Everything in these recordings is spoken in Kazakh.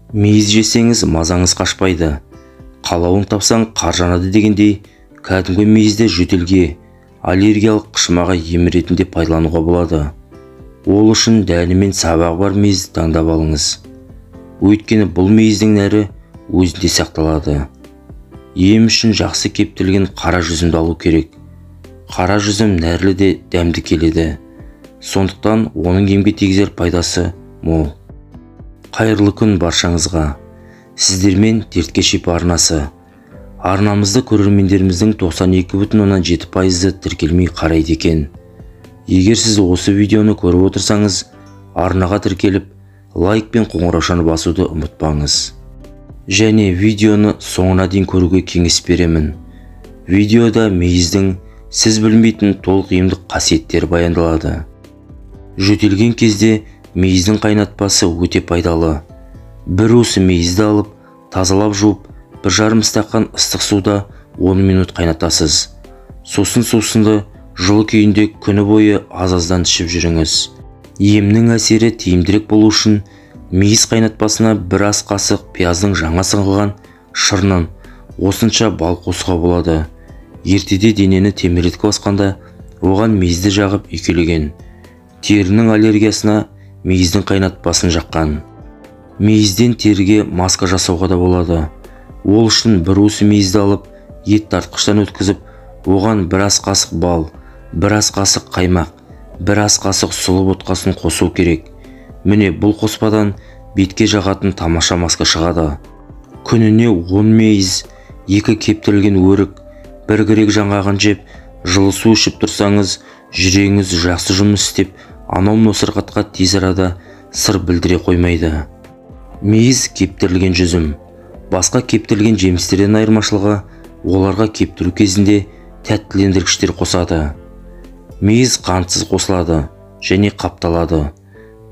Мейіз жесеңіз мазаңыз қашпайды. Қалауын тапсаң қар жанады дегендей, кәдімгі мейізді жөтелге, аллергиялық қышымаға ем ретінде пайдалануға болады. Ол үшін дәні мен сабағы бар мейізді таңдап алыңыз. Өйткені бұл мейіздің нәрі өзінде сақталады. Ем үшін жақсы кептірілген қара жүзімді алу керек. Қара жүзім нәрлі де дәмді келеді. Сондықтан оның емге тигізер пайдасы мол. Қайырлы күн баршаңызға. Сіздермен Дертке шипа арнасы. Арнамызды көрермендеріміздің 92,7%-ы тіркелмей қарайды екен. Егер сіз осы видеоны көріп отырсаңыз, арнаға тіркеліп, лайк пен қоңыраушаны басуды ұмытпаңыз. Және видеоны соңына дейін көруге кеңес беремін. Видеода мейіздің сіз білмейтін толық емдік қасиеттері баяндалады. Жөтелген кезде мейіздің қайнатпасы өте пайдалы. Бір уыс мейізді алып, тазалап жуып, 1,5 стақан ыстық суда 10 минут қайнатасыз. Сосын сусынды жылы күйінде күні бойы аз-аздан ішіп жүріңіз. Емнің әсері тиімдірек болу үшін мейіз қайнатпасына бір ас қасық пияздың жаңа сығылған шырынын, осынша бал қосуға болады. Ертеде денені теміреткі басқанда оған мейізді жағып үйкелеген. Терінің аллергиясына мейіздің қайнатпасын жаққан. Мейізден теріге маска жасауға да болады. Ол үшін бір уыс мейізді алып, ет тартқыштан өткізіп, оған бір ас қасық бал, бір ас қасық қаймақ, бір ас қасық сұлы ботқасын қосу керек. Міне бұл қоспадан бетке жағатын тамаша маска шығады. Күніне 10 мейіз, 2 кептірілген өрік, 1 грек жаңғағын жеп, жылы су ішіп тұрсаңыз, жүрегіңіз жақсы жұмыс істеп, анау-мынау сырқатқа тез арада сыр білдіре қоймайды. Мейіз кептірілген жүзім. Басқа кептірілген жемістерден айырмашылығы, оларға кептіру кезінде тәттілендіргіштер қосады. Мейіз қантсыз қосылады және қапталады.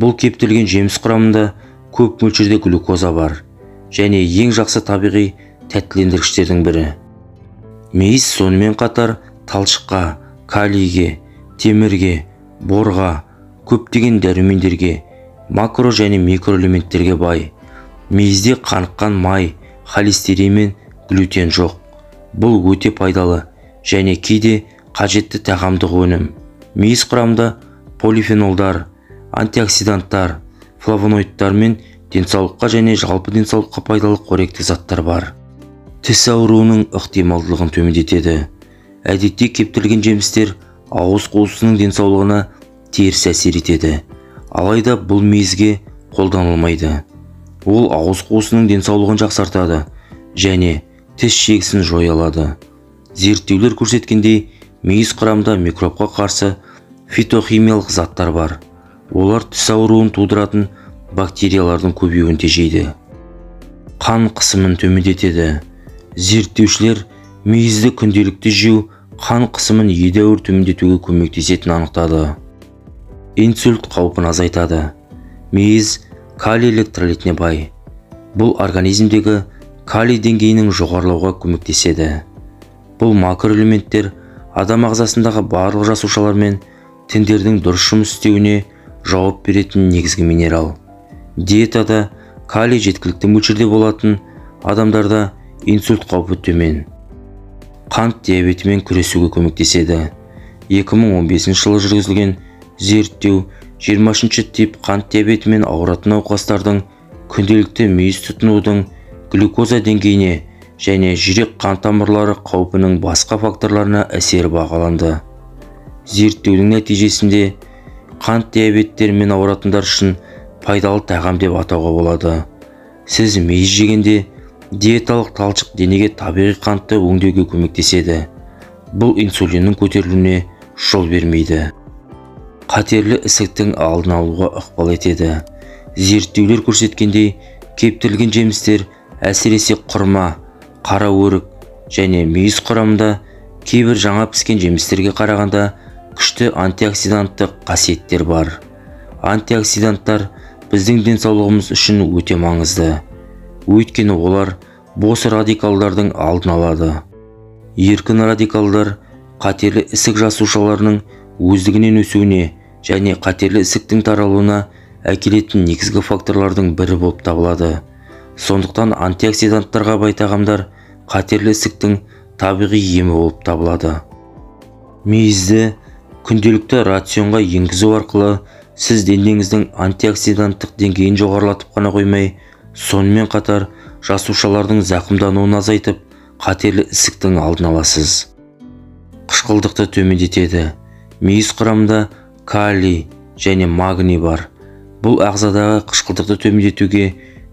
Бұл кептірілген жеміс құрамында көп мөлшерде глюкоза бар және ең жақсы табиғи тәттілендіргіштердің бірі. Мейіз сонымен қатар талшыққа, калийге, темірге, борға, көптеген дәрумендерге, макро және микроэлементтерге бай. Мейізде қаныққан май, холестерин мен глютен жоқ. Бұл өте пайдалы және кейде қажетті тағамдық өнім. Мейіз құрамында полифенолдар, антиоксиданттар, флавоноидтар мен денсаулыққа және жалпы денсаулыққа пайдалы қоректі заттар бар. Тіс ауруының ықтималдылығын төмендетеді. Әдетте кептірілген жемістер ауыз қуысының денсаулығына теріс әсер етеді. Алайда бұл мейізге қолданылмайды. Ол ауыз қуысының денсаулығын жақсартады және тіс шегісін жоя алады. Зерттеулер көрсеткендей, мейіз құрамында микробқа қарсы фитохимиялық заттар бар. Олар тіс ауруын тудыратын бактериялардың көбеюін тежейді. Қан қысымын төмендетеді. Зерттеушілер мейізді күнделікті жеу қан қысымын едәуір төмендетуге көмектесетінін анықтады. Инсульт қаупін азайтады. Мейіз калий электролитіне бай. Бұл организмдегі калий деңгейінің жоғарылауға көмектеседі. Бұл макроэлементтер адам ағзасындағы барлық жасушалар мен тіндердің дұрыс жұмыс істеуіне жауап беретін негізгі минерал. Диетада калий жеткілікті мөлшерде болатын адамдарда инсульт қаупі төмен. Қант диабетімен күресуге көмектеседі. 2015 жылы жүргізілген зерттеу 23 тип қант диабетімен ауыратын науқастардың күнделікті мейіз тұтынудың глюкоза деңгейіне және жүрек қан тамырлары қаупінің басқа факторларына әсері бағаланды. Зерттеудің нәтижесінде қант диабеттерімен ауыратындар үшін пайдалы тағам деп атауға болады. Сіз мейіз жегенде диеталық талшық денеге табиғи қантты өңдеуге көмектеседі. Бұл инсулиннің көтерілуіне жол бермейді. Қатерлі ісіктің алдын алуға ықпал етеді. Зерттеулер көрсеткендей, кептірілген жемістер, әсіресе құрма, қара өрік және мейіз құрамында кейбір жаңа піскен жемістерге қарағанда күшті антиоксиданттық қасиеттер бар. Антиоксиданттар біздің денсаулығымыз үшін өте маңызды. Өйткені олар бос радикалдардың алдын алады. Еркін радикалдар қатерлі ісік жасушаларының өздігінен өсуіне және қатерлі ісіктің таралуына әкелетін негізгі факторлардың бірі болып табылады. Сондықтан антиоксиданттарға бай тағамдар қатерлі ісіктің табиғи емі болып табылады. Мейізді күнделікті рационға енгізу арқылы сіз денеңіздің антиоксиданттық деңгейін жоғарылатып қана қоймай, сонымен қатар жасушалардың зақымдануын азайтып, қатерлі ісіктің алдын аласыз. Қышқылдықты төмендетеді. Мейіз құрамында калий және магний бар. Бұл ағзадағы қышқылдықты төмендетуге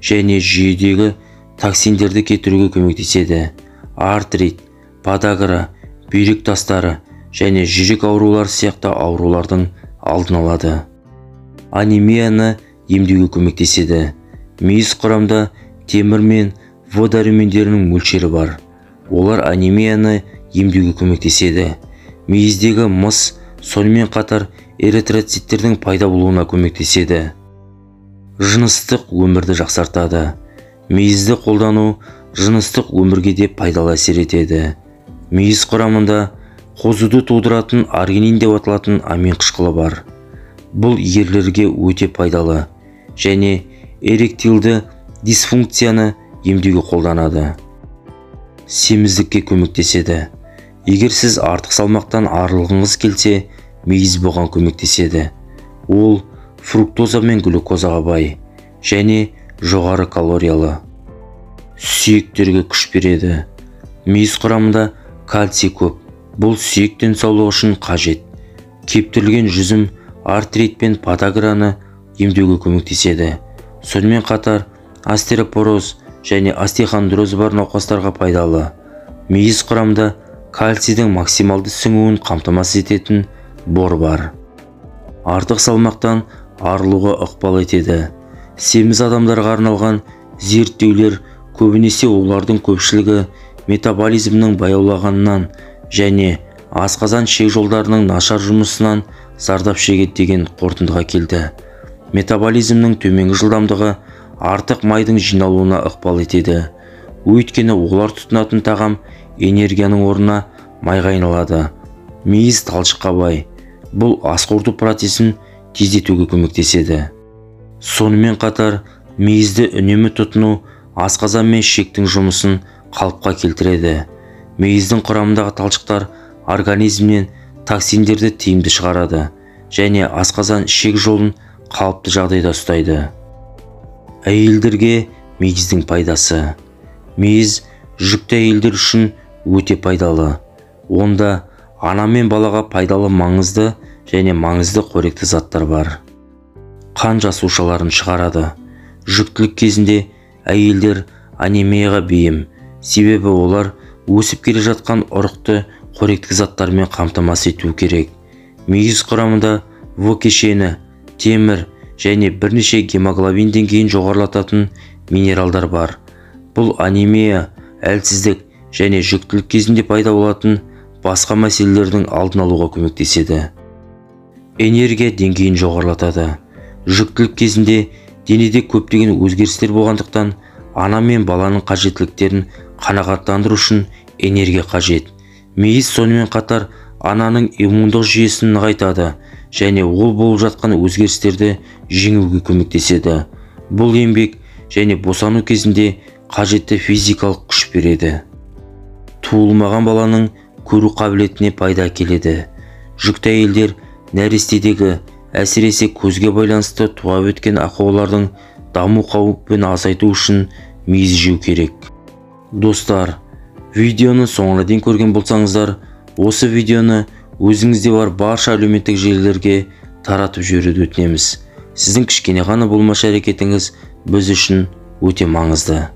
және жүйедегі токсиндерді кетіруге көмектеседі. Артрит, подагра, бүйрек тастары және жүрек аурулары сияқты аурулардың алдын алады. Анемияны емдеуге көмектеседі. Мейіз құрамында темір мен В дәрумендерінің мөлшері бар. Олар анемияны емдеуге көмектеседі. Мейіздегі мыс сонымен қатар эритроциттердің пайда болуына көмектеседі. Жыныстық өмірді жақсартады. Мейізді қолдану жыныстық өмірге де пайдалы әсер етеді. Мейіз құрамында қозуды тудыратын аргинин деп аталатын амин қышқылы бар. Бұл ерлерге өте пайдалы және эректилді дисфункцияны емдеуге қолданады. Семіздікке көмектеседі. Егер сіз артық салмақтан арылғыңыз келсе, мейіз бұған көмектеседі. Ол фруктоза мен глюкозаға бай және жоғары калориялы. Сүйектерге күш береді. Мейіз құрамында кальций көп. Бұл сүйек денсаулығы үшін қажет. Кептірілген жүзім артрит пен подаграны емдеуге көмектеседі. Сонымен қатар остеопороз және остеохондроз бар науқастарға пайдалы. Мейіз құрамында кальцийдің максималды сіңуін қамтамасыз ететін бор бар. Артық салмақтан арылуға ықпал етеді. Семіз адамдарға арналған зерттеулер көбінесе олардың көпшілігі метаболизмнің баяулағанынан және асқазан ішек жолдарының нашар жұмысынан зардап шегеді деген қорытындыға келді. Метаболизмнің төменгі жылдамдығы артық майдың жиналуына ықпал етеді. Өйткені олар тұтынатын тағам энергияның орнына майға айналады. Мейіз талшыққа бай. Бұл ас қорыту процесін тездетуге көмектеседі. Сонымен қатар мейізді үнемі тұтыну асқазан мен ішектің жұмысын қалыпқа келтіреді. Мейіздің құрамындағы талшықтар организмнен токсиндерді тиімді шығарады және асқазан ішек жолын қалыпты жағдайда ұстайды. Әйелдерге мейіздің пайдасы. Мейіз жүкті әйелдер үшін өте пайдалы. Онда ана мен балаға пайдалы маңызды және маңызды қоректі заттар бар. Қан жасушаларын шығарады. Жүктілік кезінде әйелдер анемияға бейім, себебі олар өсіп келе жатқан ұрықты қоректік заттармен қамтамасыз ету керек. Мейіз құрамында В кешені, темір және бірнеше гемоглобин деңгейін жоғарылататын минералдар бар. Бұл анемия, әлсіздік және жүктілік кезінде пайда болатын басқа мәселелердің алдын алуға көмектеседі. Энергия деңгейін жоғарылатады. Жүктілік кезінде денеде көптеген өзгерістер болғандықтан ана мен баланың қажеттіліктерін қанағаттандыру үшін энергия қажет. Мейіз сонымен қатар ананың иммундық жүйесін нығайтады және ол болып жатқан өзгерістерді жеңуге көмектеседі. Бұл еңбек және босану кезінде қажетті физикалық күш береді. Туылмаған баланың көру қабілетіне пайда әкеледі. Жүкті әйелдер нәрестедегі, әсіресе көзге байланысты туа өткен ақаулардың даму қаупін азайту үшін мейіз жеу керек. Достар, видеоны соңына дейін көрген болсаңыздар, осы видеоны өзіңізде бар барша әлеуметтік желілерге таратып жіберуді өтінеміз. Сіздің кішкене ғана болмашы әрекетіңіз біз үшін өте маңызды.